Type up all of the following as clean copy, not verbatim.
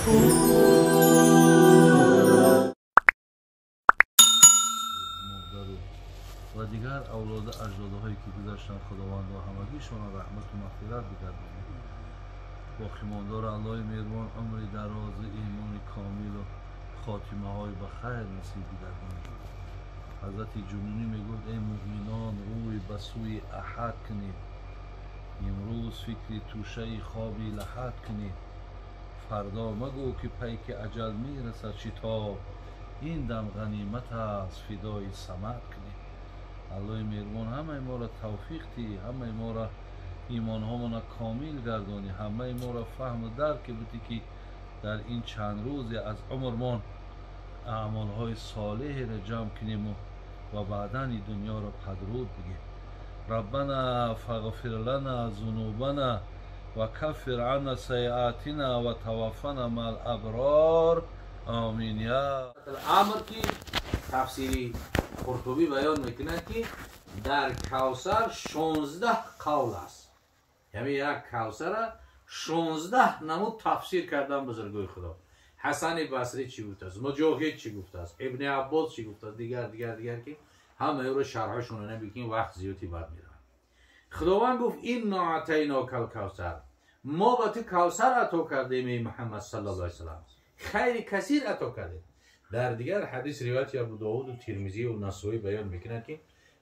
Ва дигар авлода аҷдодҳое ки гузаштанд, Худовандо ҳамагишонро раҳмату мағфират бигардонад. Боқимондор Аллоҳи меҳрубон умри дарозу имони комилу хотимаҳои ба хайр насиб бигардонад. Ҳазрати Ҷунунӣ мегуфт: эй муъминон, рӯй ба сӯи аҳад кунед, имрӯз фикри тӯшаи хоби лаҳад кунед, фардо магӯ ки пайки аҷал мерасад шитоб, ин дам ғанимат аст, фидои самад кунед. Аллоҳи меҳрубон ҳамаи моро тавфиқ диҳ, ҳамаи моро имонҳомона комил гардонӣ, ҳамаи моро фаҳму дарк бутӣ ки дар ин чанд рӯзе аз умрмон аъмолҳои солеҳеро ҷамъ кунему ва баъдан ин дунёро падруд бигем. Раббана фағфир лана зунубана ва каффир анна сайиатина ва таваффана маал аброр. Амин. Я амр ки тафсири Қуртубӣ баён мекунад ки дар Кавсар 16 қавл аст. Яъне як Кавсара 16 намуд тафсир кардан бузургои Худо. Ҳасани Басрӣ чӣ гуфтааст, Муҷоҳид чӣ гуфтааст, Ибни Аббос чӣ гуфтааст, дигар дигар дигар ки ҳамаи ӯро шарҳашонро намекунем, вақт зиёди бад меравад. Худованд гуфт: инна атайнокал кавсар, мо ба ту Кавсар ато кардем, эй Муҳаммад саллаллоҳу алайҳи васаллам, хайри касир ато кардем. Дар дигар ҳадис ривояти Абу Довуду Тирмизию Насоӣ баён мекунад ки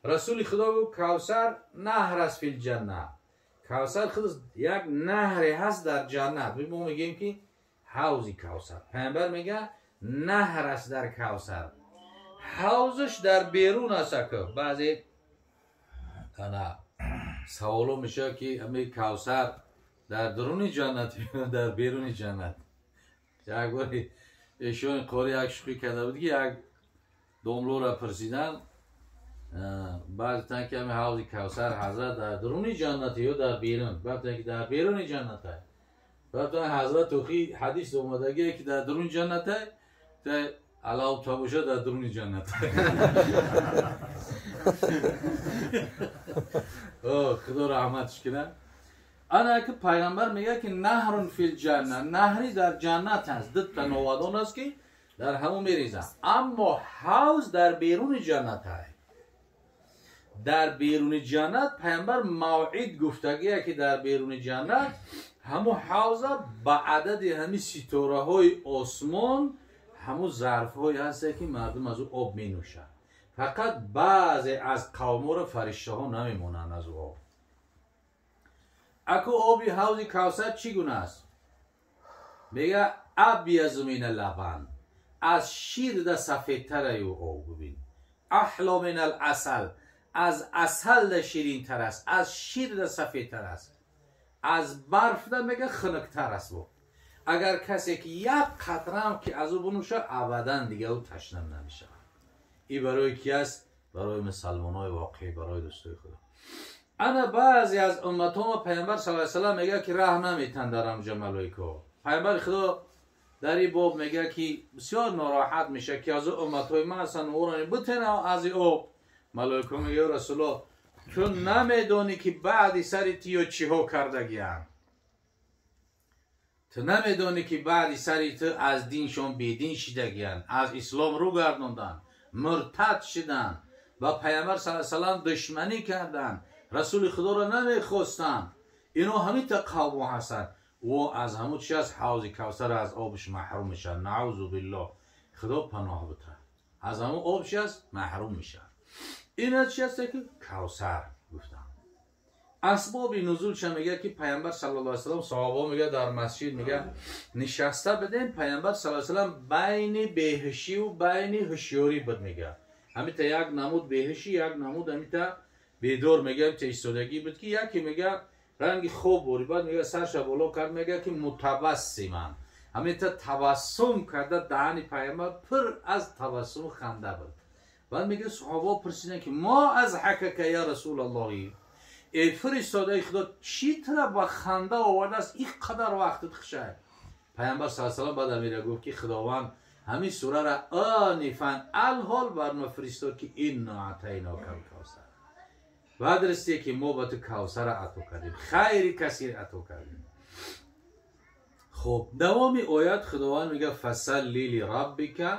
Расули Худо гуфт: Кавсар наҳр аст фил ҷанна. Кавсар худ як наҳре ҳаст дар ҷаннат. Мо мегӯем ки ҳавзи Кавсар. Паёмбар мегӯяд наҳр аст дар Кавсар, ҳавзаш дар берун аст. Ака баъзе ана саволо мешавад ки ҳамин Кавсар дар дуруни ҷаннат ё дар беруни ҷаннат? Як бори эшони қори як шӯхӣ карда буд ки як домлоро пурсидан, баъд гуфтанд ки ҳамин ҳавзи Кавсар ҳазрат дар дуруни ҷаннат ё дар берун? Баъд гуфтанд ки дар беруни ҷаннат. Баъд гуфтанд ҳазрат охи ҳадис омадагие ки дар дуруни ҷаннат, алав табоша дар дуруни ҷаннат. Худо раҳматш кунад. Ана ки пайғамбар мегӯяд ки наҳрун фил ҷанна, наҳри дар ҷаннат аст, дута новадон аст ки дар ҳамон мерезад, аммо ҳавз дар беруни ҷаннат аст. Дар беруни ҷаннат пайғамбар мавъид гуфтагие ки дар беруни ҷаннат ҳамун ҳавза ба адади ҳамин ситораҳои осмон ҳамун зарфҳое ҳасте ки мардум аз ӯ об менӯшад. Фақат баъзе аз қавморо фариштаҳо намемонанд аз ӯ об. Аку оби ҳавзи Кавсар чӣ гуна аст? Мега абязу мин аллабан, аз шир да сафедтараю об. Бибин, аҳло мин аласал, аз асал да ширинтар аст, аз шир да сафедтар аст, аз барф да мега хунуктар аст. Агар касе ки як қатраам ки аз ӯ бинӯшад, абадан дига ӯ ташна намешавад. Ин барои ки аст? Барои мусалмонои воқеӣ, барои дӯстои Худо. Ана баъзе аз умматҳо пайғамбар саллаллоҳу алайҳи васаллам мегӯяд ки раҳ наметан дар ҳамҷа малоикаҳо. Пайғамбари Худо дар ин боб мегӯяд ки бисёр нороҳат мешавад ки аз умматҳои ман ҳастанд, ӯро бутена аз ин об. Малоикаҳо мегӯяд: Расулуллоҳ, ту намедонӣ ки баъди сари ту ё чиҳо кардагианд, ту намедонӣ ки баъди сари ту аз диншон бедин шидагианд, аз ислом рӯ гардонданд, муртад шиданд, ба пайғамбар саллаллоҳу алайҳи васаллам душманӣ карданд, Расули Худоро намехостанд. Ино ҳамин та қавмо ҳастанд. Ӯ аз ҳамун чи аст? Ҳавзи Кавсар аз обш маҳрум мешавад. Наъузу биллоҳ, Худо паноҳ битад. Аз ҳамун об чи аст? Маҳрум мешавад. Ина чи аст ки Кавсар гуфтанд. Асбоби нузулша мегӯяд ки пайғамбар саллаллоҳу алайҳи васаллам саҳобаҳо мегӯяд дар масҷид мегӯяд нишаста будем, пайғамбар саллаллоҳу алайҳи васаллам байни беҳушиву байни ҳушёрӣ буд. Мегӯяд ҳамита як намуд беҳушӣ, як намуд ҳамита бедор мегӯяд, ҳамита истодагӣ буд ки яке мегӯяд ранги хоб бори, баъд мегӯяд сарша боло кард, мегӯяд ки мутабассиман, ҳамита табассум карда, даҳани пайғамбар пур аз табассуму ханда буд. Баъд мегӯяд саҳобаҳо пурсиданд ки мо аз ҳакака я Расулаллоҳи, эй фиристодаи Худо, чӣ тура ба ханда овардааст ин қадар вақтат хушай? Пайғамбар саллаллоҳу алайҳи васаллам баъд амира гуфт ки Худованд ҳамин сураро анифан алҳол бар мо фиристод ки инна атайнокал кавсар, баъд расидӣ ки мо ба ту Кавсара ато кардем, хайри касир ато кардем. Хуб, давоми оят Худованд мегӯяд: фасалли лираббика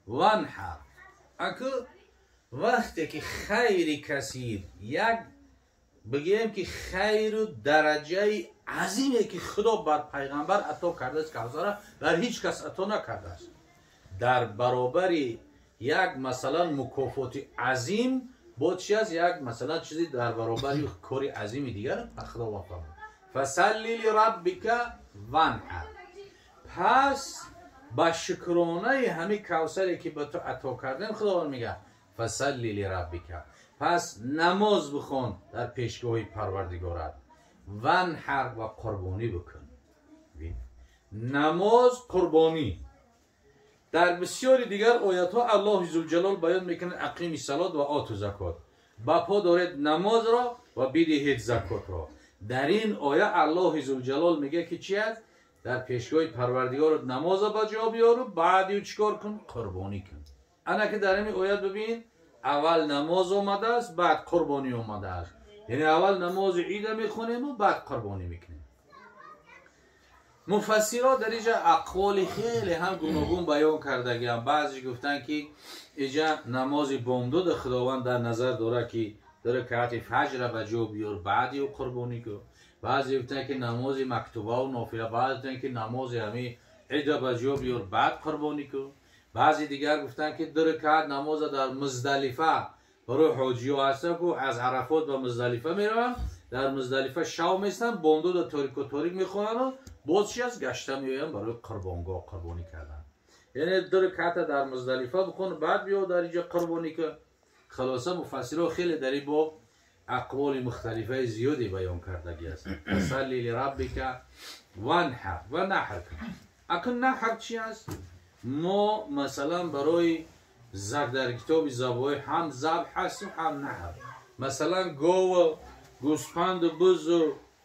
ванҳар. Аку вақте ки хайри касир, як бигӯем ки хайру дараҷаи азиме ки Худо бар пайғамбар ато кардааст, Кавсара бар ҳеҷ кас ато накардааст, дар баробари як масалан мукофоти азим бо чи аст? Як масалан чизе дар баробари кори азими дигар Худо фармуд: фасалли лираббика ванҳар. Пас ба шукронаи ҳамин Кавсаре ки ба ту ато кардем, Худованд мегӯяд: фасалли лираббика, пас намоз бихон дар пешгоҳи Парвардигорат, ванҳар, ва қурбонӣ бикун. Намоз, қурбонӣ. Дар бисёри дигар оятҳо Аллоҳи зулҷалол баён мекунад: ақими салот ва оту закот, ба по доред намозро ва бидиҳед закотро. Дар ин оя Аллоҳи зулҷалол мегӯяд ки чи аст? Дар пешгоҳи Парвардигорат намоза ба ҷо биёру баъди ӯ чӣ кор кун? Қурбонӣ кун. Ана ки дар ҳамин оят бибин, аввал намоз омадааст, баъд қурбонӣ омадааст. Яъне аввал намози ида мехонему, баъд қурбонӣ мекунем. Муфассиро дар инҷа ақволи хеле ҳам гуногун баён кардагиам. Баъзе гуфтанд ки инҷа намози бомдода Худованд дар назар дорад, ки ду ракъати фаҷра ба ҷо биёр, баъди ӯ қурбонӣ кун. Баъзе гуфтанд ки намози мактубаву нофила, баъзе гуфтанд ки намози ҳамин ида ба ҷо биёр, баъд қурбонӣ кун. Баъзе дигар гуфтанд ки ду ракъат намоза дар Муздалифа, барои ҳоҷиҳо ҳастанд ку аз Арафот ба Муздалифа мераванд, дар Муздалифа шав местанд, бомдода торику торик мехонану боз чи аст, гашта меоянд барои қурбонгоҳ қурбонӣ кардан. Яъне ду ракъата дар Муздалифа бихон, баъд биё дар инҷо қурбонӣ кун. Хулоса, муфассиро хеле дар ин боб ақволи мухталифаи зиёде баён кардагӣ аст. Фасалли лираббика ванҳар, ва наҳр кун. Акун наҳр чи аст? Мо масалан барои зак дар китоби забои ҳам забҳ ҳасту ҳам наҳр. Масалан гову гӯспанду бузу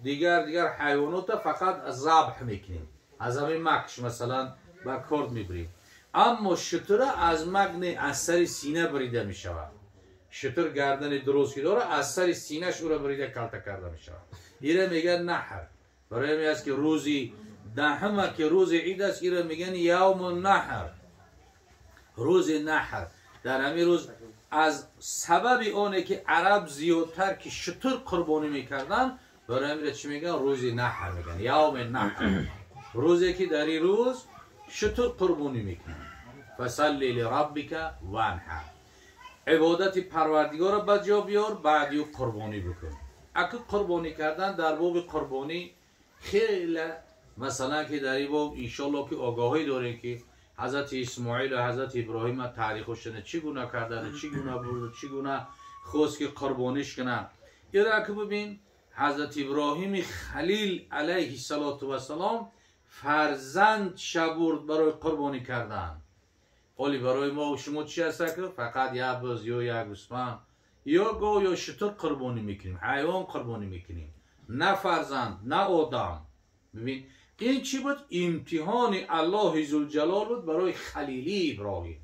дигар ҳайвонота фақат забҳ мекунем, аз ҳамин макш масалан ба корд мебирем. Аммо шутура аз магне аз сари сина бирида мешавад. Шутур гардани дуруст ки дора, аз сари синаш ӯра бирида калта карда мешавад. Ира мегӯяд наҳр. Барои ҳамин аст ки рӯзи даҳама ки рӯзи ид аст, ира мегӯянд явму наҳр, рӯзи наҳр. Дар ҳамин рӯз аз сабаби оне ки араб зиёдтар ки шутур қурбонӣ мекарданд, барои ҳамин чӣ мегӯянд? Рӯзи наҳр мегӯянд, явми наҳр, рӯзе ки дар ин рӯз шутур қурбонӣ мекунанд. Фасалли лираббика ванҳар, ибодати Парвардигорро ба ҷо биёр, баъди ӯ қурбонӣ бикун. Аку қурбонӣ кардан, дар боби қурбонӣ хеле масалан ки дар ин боб иншоалло ки огоҳӣ дорем ки ҳазрати Исмоил ва ҳазрати Иброҳим таърихошона чӣ гуна кардану чӣ гуна бурду чӣ гуна хост ки қурбониш кунанд. Ира аку бибин, ҳазрати Иброҳими Халил алайҳи салоту вассалом фарзанд шабурд барои қурбонӣ кардан. Оли барои мо шумо чи аст? Фақат як буз ё як гӯсфанд ё гов ё шутур қурбонӣ мекунем, ҳайвон қурбонӣ мекунем, на фарзанд, на одам. Бибин, ин чӣ буд? Имтиҳони Аллоҳи зулҷалол буд барои Халили Иброҳим,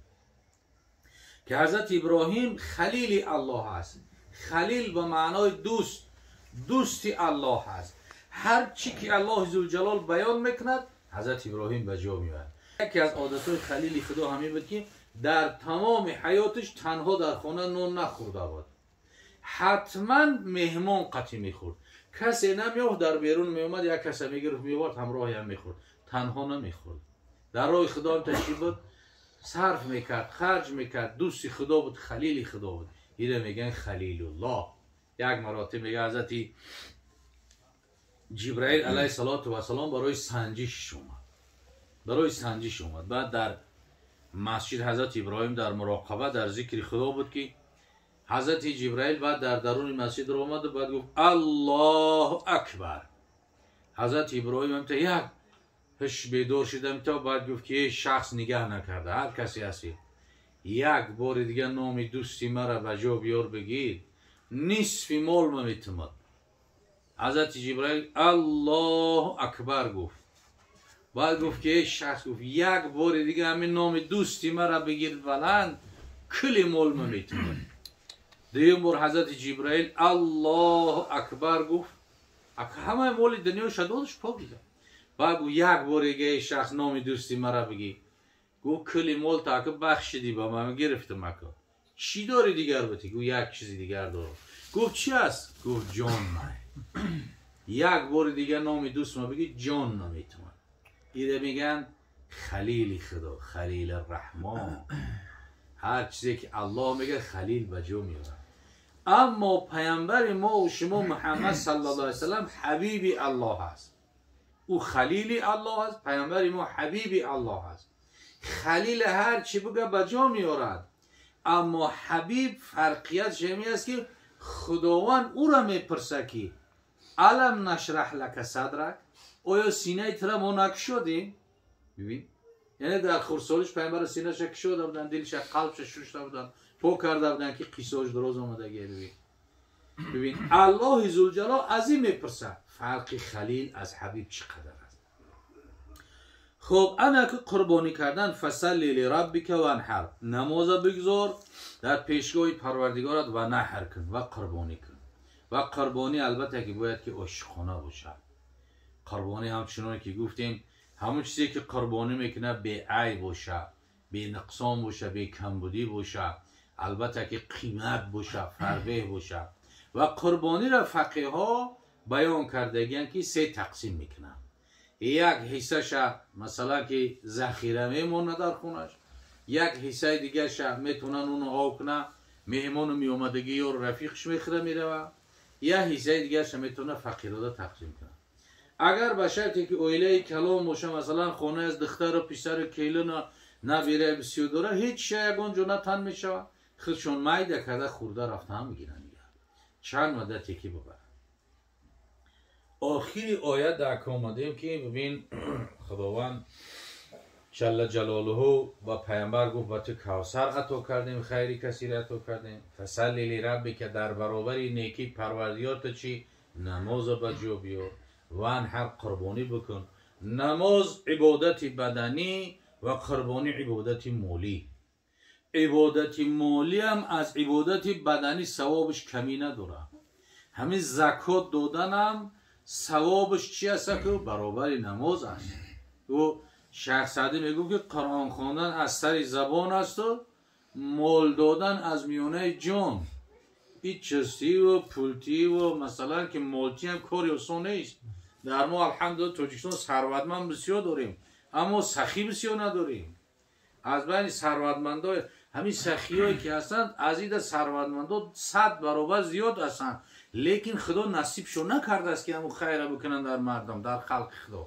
ки ҳазрати Иброҳим Халили Аллоҳ аст. Халил ба маънои дӯст, дӯсти Аллоҳ аст. Ҳар чӣ ки Аллоҳи зулҷалол баён мекунад, ҳазрати Иброҳим ба ҷо меояд. Яке аз одатҳои Халили Худо ҳамин буд ки дар тамоми ҳаётиш танҳо дар хона нон нахӯрда буд, ҳатман меҳмон қатъӣ мехӯрд. Касе намеёфт, дар берун меомад, як каса мегирифт, меовард, ҳамроҳиам мехӯрд, танҳо намехӯрд. Дар роҳи Худо ҳам чӣ буд? Сарф мекард, харҷ мекард. Дӯсти Худо буд, Халили Худо буд. Ира мегӯянд Халилуллоҳ. Як маротиб мега ҳазрати Ҷибраил алайҳи салоту вассалом барои санҷишш омад, барои санҷиш омад. Баъд дар масҷид ҳазрати Иброҳим дар муроқаба, дар зикри Худо буд ки ҳазрати Ҷибраил баъд дар даруни масҷид омаду баъд гуфт: Аллоҳу акбар. Ҳазрати Иброҳим ҳамта як ҳиш бедор шидам то баъд гуфт ки ҳеҷ шахс нигаҳ накарда, ҳар касе ҳастӣ, як бори дига номи дӯсти мара ба ҷо биёр, бигир, нисфи мол ма метумад. Ҳазрати Ҷибраил Аллоҳу акбар гуфт. Баъд гуфт ки ҳеҷ шахс, гуфт, як бори дига ҳамин номи дӯсти мара бигир баланд, кули мол ма метумад. Дуюм бор ҳазрати Ҷибраил Аллоҳу акбар гуфт, ҳамаи моли дунёша додаш, пок дида. Баъд гуфт як бор дига эй шахс номи дӯсти мара бигӣ. Гуфт кули мол таки бахшидӣ ба ман гирифтам ака. Чӣ дорӣ дигар бити? Гуфт як чизи дигар дорам. Гуфт чӣ аст? Гуфт ҷон май. Як бори дига номи дӯст ма бигӣ ҷон наметавон. Ире меган халили худо, халил раҳмон. Ҳар чизе ки Аллоҳ мега халил ба ҷо меорад. Аммо паямбари мо ва шумо Муҳаммад саллаллоҳу алайҳи васаллам ҳабиби Аллоҳ аст. Ӯ халили Аллоҳ аст, паямбари мо ҳабиби Аллоҳ аст. Халил ҳар чӣ бига ба ҷо меорад. Аммо ҳабиб фарқиятш ҳамин аст ки Худованд ӯро мепурсад ки алам нашраҳ лака садрак, оё синаи тура мо накушодем? Бибин, яъне дар хурдсолиш паямбара синаша кушода буданд, дилша, қалбша шушта буданд, пок карда буданд ки қиссош дароз омадагия. Бибин, бибин, Аллоҳи зулҷалол аз ин мепурсад фарқи халил аз ҳабиб чӣ қадар аст. Хуб, ана ки қурбонӣ кардан фасалли лираббика ванҳар, намоза бигзор дар пешгоҳи парвардигорат ва наҳр кун ва қурбонӣ кун. Ва қурбонӣ албатта ки бояд ки ошиқона бошад. Қурбонӣ ҳамчуноне ки гуфтем, ҳамон чизе ки қурбонӣ мекунад беайб бошад, бенуқсон бошад, бекамбудӣ бошад, албатта ки қимат бошад, фарбеҳ бошад. Ва қурбониро фақиҳҳо баён кардагиянд ки се тақсим мекунанд. Як ҳиссаша масалан ки захира мемонад дар хонаш, як ҳиссаи дигарша метавонанд уно ов кунанд, меҳмону меомадагӣ ё рафиқш мехӯра меравад, як ҳиссаи дигарша метавонад фақирода тақсим кунад. Агар ба шарте ки оилаи калон боша, масалан хона аз духтару писару келину набира бисёр дора, ҳеҷ ша ягон ҷо натан мешавад, худшон майда карда хӯрда рафта мегиранд, чанд муддате ки бибаранд. Охири оят дар омадем ки бибин Худованд ҷалла ҷалолуҳу ба паямбар гуфт ба ту кавсар ато кардем, хайри касире ато кардем. Фасалли лираббика, дар баробари некӣ парвардигорта чӣ? Намоза ба ҷо биёр, ванҳар, қурбонӣ бикун. Намоз ибодати баданӣ ва қурбонӣ ибодати молӣ. Ибодати молиам аз ибодати баданӣ савобаш камӣ надорад. Ҳамин закот доданам савобаш чи аст? Ки баробари намоз аст. Ӯ Шайх Саъдӣ мегӯфт ки Қуръон хондан аз сари забон асту мол додан аз миёнаи ҷон. Ин чистиву пултиву масалан ки молтиам кори осон нест. Дар мо алҳамдулилла Тоҷикистон сарватманд бисёр дорем, аммо сахӣ бисёр надорем. Аз байни сарватмандо ҳамин сахиҳое ки ҳастанд, аз ида сарватмандо 100 баробар зиёд ҳастанд, лекин Худо насибшон накардааст ки ҳамун хайра бикунанд дар мардум, дар халқи Худо.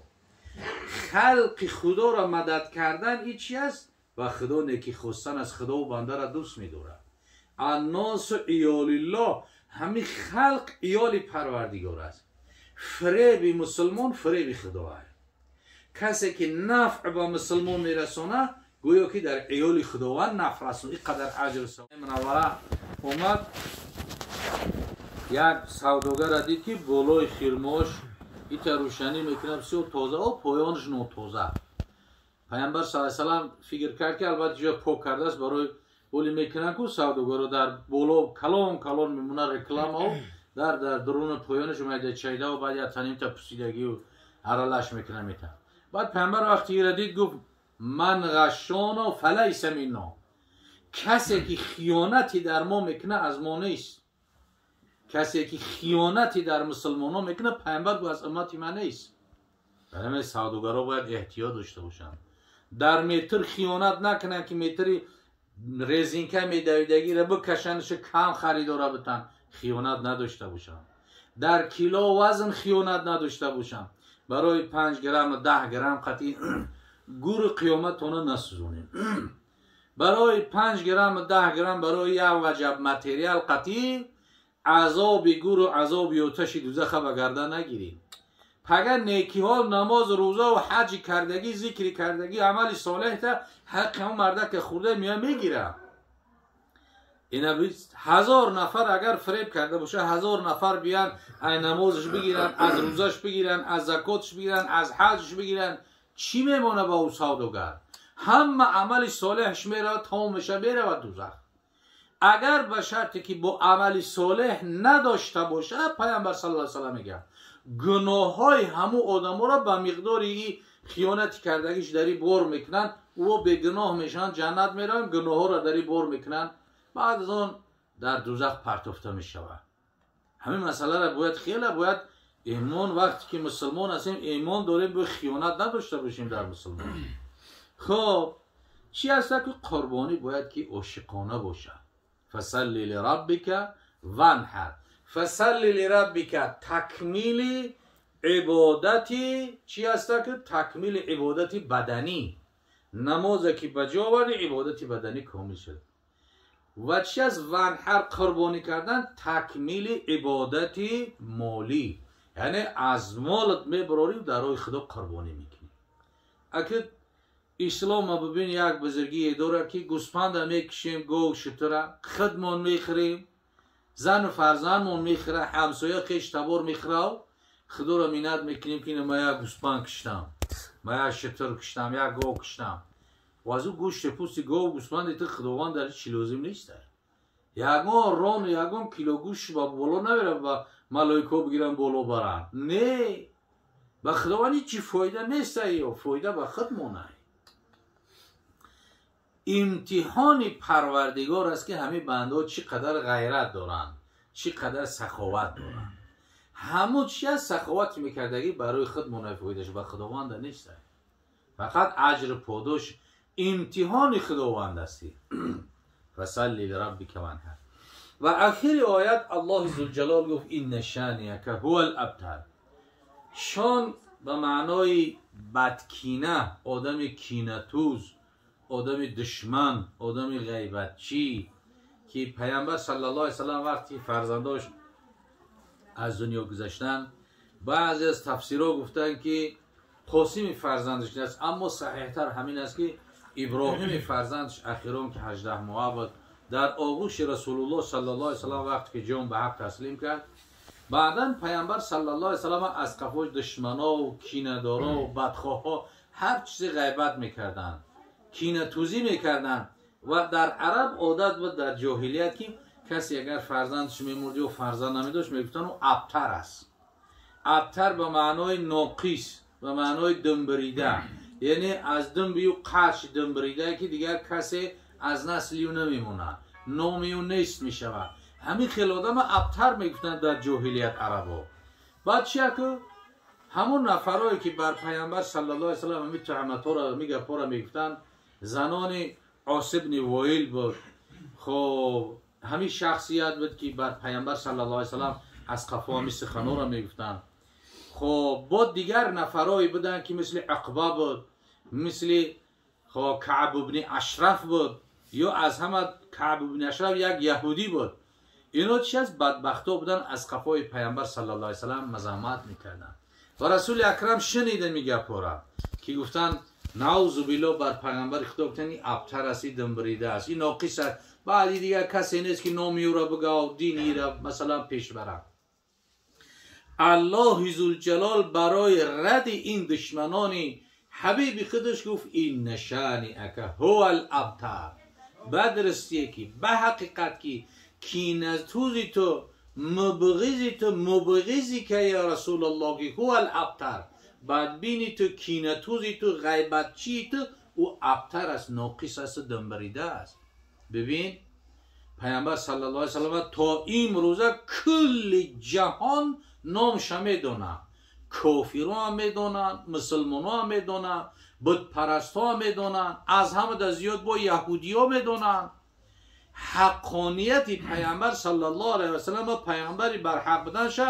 Халқи Худоро мадад кардан ин чи аст? Ва Худо некӣ хостан аз Худову бандаро дӯст медорад. Анносу иёлиллоҳ, ҳамин халқ иёли парвардигор аст. Фиреби мусулмон фиреби Худо аст. Касе ки нафъ ба мусулмон мерасонад, гӯё ки дар иёли Худованд нафъ расон, ин қадар аҷру савоб. Мунаввара омад, як савдогарро дид ки болои хирмош ита рӯшанӣ мекунад, бисёр тоза, о поёнаш нотоза. Паямбар саллаллоҳу алайҳи васаллам фикр кард ки албатта ҷоя пок кардааст, барои оли мекунанд ку савдогаро дар боло калон калон мемонад рекламао, дар дуруни поёнаш майда чайдаву баъд як танимта пусидагию аралаш мекунад метавад. Баъд паямбар вақти ира дид гуфт ман ғашшоно фалайса минно, касе ки хиёнати дар мо мекунад аз мо нест. Касе ки хиёнати дар мусулмонон мекунад, паямбар гуфт аз уммати ман нест. Барои савдогаро бояд эҳтиёт дошта бошанд, дар метр хиёнат накунанд ки метри резинка медавидагиро бикашандшу кам харидора битанд, хиёнат надошта бошанд. Дар кило вазн хиёнат надошта бошанд. Барои 5 грамм 10 грамм қатъи гури қиёматона насӯзонем. Барои 5 грамм 10 грамм, барои як ваҷаб материал қатъи азоби гуру азоби оташи дузаха ба гардан нагирем. Пагар некиҳо намоз, рӯза ва ҳаҷи кардагӣ, зикри кардагӣ, амали солеҳта ҳаққи ҳамон марда ки хӯрда меоя мегирад. Ина 1000 нафар агар фиреб карда боша, 1000 нафар биёянд, ай намозаш бигиранд, аз рӯзаш бигиранд, аз закоташ бигиранд, аз ҳаҷаш бигиранд, чӣ мемонад ба ӯ савдогар? Ҳама амали солеҳаш меравад, тамом мешавад, меравад дузах. Агар ба шарте ки бо амали солеҳ надошта бошад, Паямбар саллаллоҳу алайҳи васаллам мегӯяд Гуноҳҳои ҳамун одаморо ба миқдори и хиёнати кардагиш дар и бор мекунанд. Ӯ бегуноҳ мешаванд, ҷаннат мераванд, гуноҳҳоро дар и бор мекунанд, баъд аз он дар дузах партофта мешавад. Ҳамин масъаларо бояд хеле бояд имон, вақте ки мусулмон ҳастем имон дорем, бояд хиёнат надошта бошем дар мусулмон. Хоб чӣ аст ки қурбонӣ бояд ки ошиқона бошад. Фасалли лираббика ванҳар. Фасалли лираббика такмили ибодати чӣ аст ки такмили ибодати баданӣ. Намозе ки ба ҷо оварди, ибодати баданӣ комил шуд. Ва чӣ аст ванҳар қурбонӣ кардан? Такмили ибодати молӣ. Яъне аз молат мебарорӣ дар роҳи Худо қурбонӣ мекунӣ. Аки ислома бибин, як бузургие дорад ки гӯспанда мекушем, гов шутура худмон мехӯрем, зану фарзандмон мехӯра, ҳамсоя хеш табор мехӯрав, Худоро миннат мекунем ки ма як гӯспанд куштам, ма як шутур куштам, як гов куштам. Ва аз ӯ гӯшти пӯсти гов гӯспанди ту Худованд дар ҳеҷ лозим нест. Ягон рону ягон кило гӯшт ба боло намерад, ба малоикаҳо бигиранд боло баранд. Не, ба Худованд ҳеҷ фоида нест, ё фоида ба худмон. Имтиҳони Парвардигор аст ки ҳамин бандаҳо чӣ қадар ғайрат доранд, чӣ қадар саховат доранд. Ҳамун чи аст саховати мекардагӣ барои худ фоидаш ба Худованда нест. Фақат аҷру подош имтиҳони Худованд аст. Фасалли лираббика ванҳар. Ва ахири оят Аллоҳи зулҷалол гуфт инна шанияка ҳувал абтар. Шон ба маънои бадкина, одами кинатуз, одами душман, одами ғайбатчӣ, ки Паямбар саллаллоҳу алайҳи васаллам вақти фарзандош аз дунё гузаштанд, баъзе аз тафсирҳо гуфтанд ки Қосими фарзандаш аст, аммо саҳиҳтар ҳамин аст ки Иброҳими фарзандаш ахирон ки 18 моҳ буд дар оғӯши Расулуллоҳ саллаллоҳу алайҳи васаллам вақте ки ҷон ба ҳақ таслим кард, баъдан Паямбар саллаллоҳу алайҳи васаллам аз қафош душмано кинадоро бадхоҳҳо ҳар чизе ғайбат мекарданд, кинатузӣ мекарданд. Ва дар араб одат буд дар ҷоҳилият ки касе агар фарзандаш мемурд ё фарзанд намедошт, мегуфтанд ӯ абтар аст. Абтар ба маънои ноқис, ба маънои думбирида, яъне аз думби ӯ қарши думбирида ки дигар касе аз насли ӯ намемонад, номи ӯ нест мешавад. Ҳамин хел одама абтар мегуфтанд дар ҷоҳилият арабо. Баъд чи аку ҳамон нафарое ки бар Паямбар саллаллоҳу алайҳи васаллам ҳамин туҳматҳоро, ҳамин гапҳоро мегуфтанд, занони Ос ибни Воил буд. Хоб ҳамин шахсият буд ки бар Паямбар саллаллоҳу алайҳи васаллам аз қафо ҳамин суханҳоро мегуфтанд. Хоб бо дигар нафарое буданд ки мисли Уқба буд, мисли Каъб ибни Ашраф буд, ё аз ҳама Каъб ибни Ашраф як яҳудӣ буд. Ино чи аст бадбахтҳо буданд, аз қафои Паямбар саллаллоҳу алайҳи васаллам мазаммат мекарданд. Ва Расули Акрам шуниданд ин гапҳоро ки гуфтанд наузу биллоҳ бар Паямбари Худо гуфтанд ин абтар аст, ин думбирида аст, ин ноқис аст, баъди дигар касе нест ки номи ӯро бигав, дини ира масалан пеш барад. Аллоҳи зулҷалол барои ради ин душманони ҳабиби худаш гуфт инна шаниака ҳувал абтар. Бадрастие ки ба ҳақиқат ки кинатузи ту, мубғизи ту, мубғизи ка я Расулаллоҳ ки ҳувал абтар, бадбини ту, кинатузи ту, ғайбатчии ту, ӯ абтар аст, ноқис аст, думбирида аст. Бибин Паямбар саллаллоҳу алайҳи васаллам то имрӯза кулли ҷаҳон номша медонад, кофирҳо ҳам медонанд, мусулмонҳо ҳам медонанд, бутпарастҳо ҳам медонанд, аз ҳамада зиёд бо яҳудиҳо медонанд. Ҳаққонияти Паямбар саллаллоҳу алайҳи васаллам ва паямбари барҳақ буданша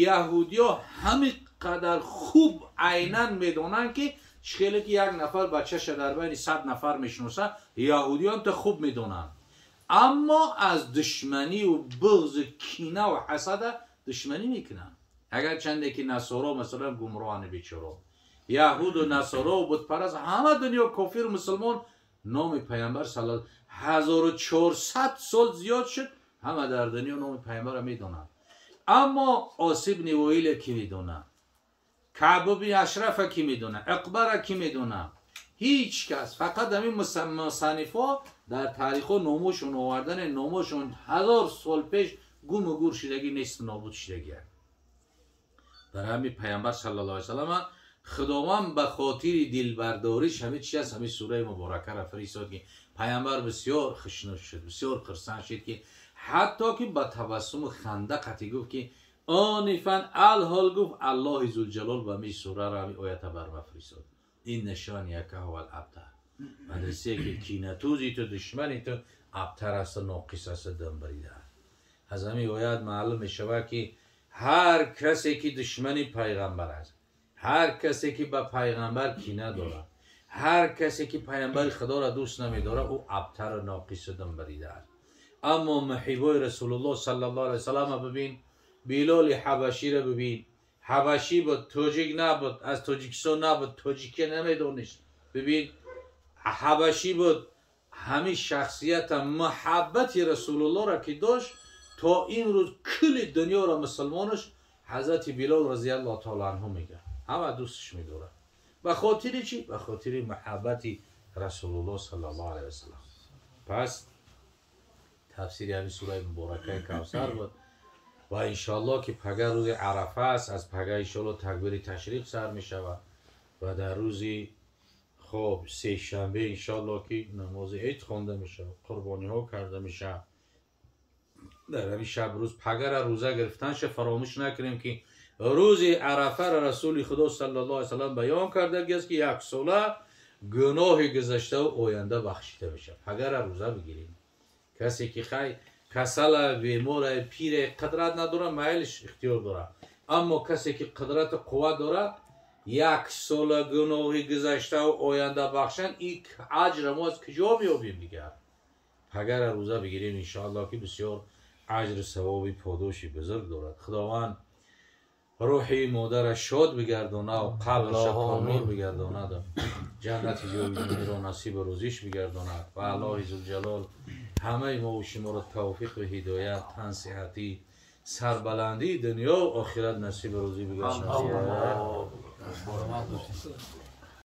яҳудиҳо ҳамин қадар хуб айнан медонанд ки хеле ки як нафар бачаша дар байни 100 нафар мешиносад, яҳудиҳо ҳам то хуб медонанд. Аммо аз душманию буғзу кинаву ҳасада душманӣ мекунанд. Агарчанде ки насоро масалан гумроҳани бечоро, яҳуду насоро бутпараст, ҳама дунё кофир мусулмон номи Паямбар саллаллоҳу 1400 сол зиёд шуд, ҳама дар дунё номи Паямбарро медонанд. Аммо Ос ибни Воила ки медонад, Каъб ибни Ашрафа ки медонад, Уқбара ки медонад? Ҳеҷ кас. Фақат ҳамин мусаннифҳо дар таърихҳо номошон овардане, номошон 1000 сол пеш гуму гур шудагӣ нест, нобуд шудагӣ. Барои ҳамин Паёмбар саллаллоҳу алайҳи васаллам Худованд ба хотири дилбардориш ҳамин чи аст, ҳамин сураи муборакаро фиристод, ки Паёмбар бисёр хушнуд шуд, бисёр хурсанд шуд, ки ҳатто ки ба табассуму ханда қатъӣ гуфт, ки онифан алҳол гуфт Аллоҳи зулҷалол ба ми сураро, ҳамин оята бар ма фиристод. Ин нишони яка ҳувал абтар. Мадрасае ки кинатӯзи ту, душмани ту абтар аст, ноқис аст, дунбарида аст. Аз ҳамин оят маълум мешавад, ки ҳар касе ки душмани пайғамбар аст, ҳар касе ки ба пайғамбар кина дорад, ҳар касе ки пайғамбари Худоро дӯст намедорад, ӯ абтару ноқису дунбарида аст. Аммо муҳибои Расулуллоҳ саллаллоҳу алайҳи васаллам бибин, Билоли ҳабаширо бибин. Ҳабашӣ буд, тоҷик набуд, аз Тоҷикистон набуд, тоҷикия намедонист. Бибин, ҳабашӣ буд, ҳамин шахсията муҳаббати Расулуллоҳро ки дошт, то имрӯз кулли дунёро мусулмонаш ҳазрати Билол разияллоҳу таоло анҳу мегӯяд, ҳама дӯсташ медорад. Ба хотири чӣ? Ба хотири муҳаббати Расулуллоҳ саллаллоҳу алайҳи васаллам. Пас тафсири ҳамин сураи муборакаи Кавсар буд ва иншоаллоҳ ки пага рӯзи Арафа аст. Аз пага иншоаллоҳ такбири ташриқ сар мешавад ва дар рӯзи хоб сешанбе иншоаллоҳ ки намози ид хонда мешавад, қурбониҳо карда мешавад. Дар ҳамин шаб рӯз пагара рӯза гирифтанша фаромӯш накунем, ки рӯзи Арафаро Расули Худо саллаллоҳу алайҳи васаллам баён кардагиаст, ки яксола гуноҳи гузаштаву оянда бахшида мешавад. Пагара рӯза бигирем. Касе ки хай касала, бемора, пире, қудрат надорад, майлиш, ихтиёр дорад. Аммо касе ки қудрату қувват дорад, як сола гуноҳи гузаштаву оянда бахшанд, ин аҷра мо аз куҷо меёбем дигар? Пагара рӯза бигирем иншоаллоҳ, ки бисёр аҷру савоби подоши бузург дорад. Худованд рӯҳи модараш шод бигардонад, қабрша пурнур бигардонад, ҷаннати ҷовидониро насибу рӯзиш бигардонад ва Аллоҳи зулҷалол ҳамаи мову шуморо тавфиқу ҳидоят, тансиҳатӣ, сарбаландии дунёву охират насибу рӯзӣ бигардонад.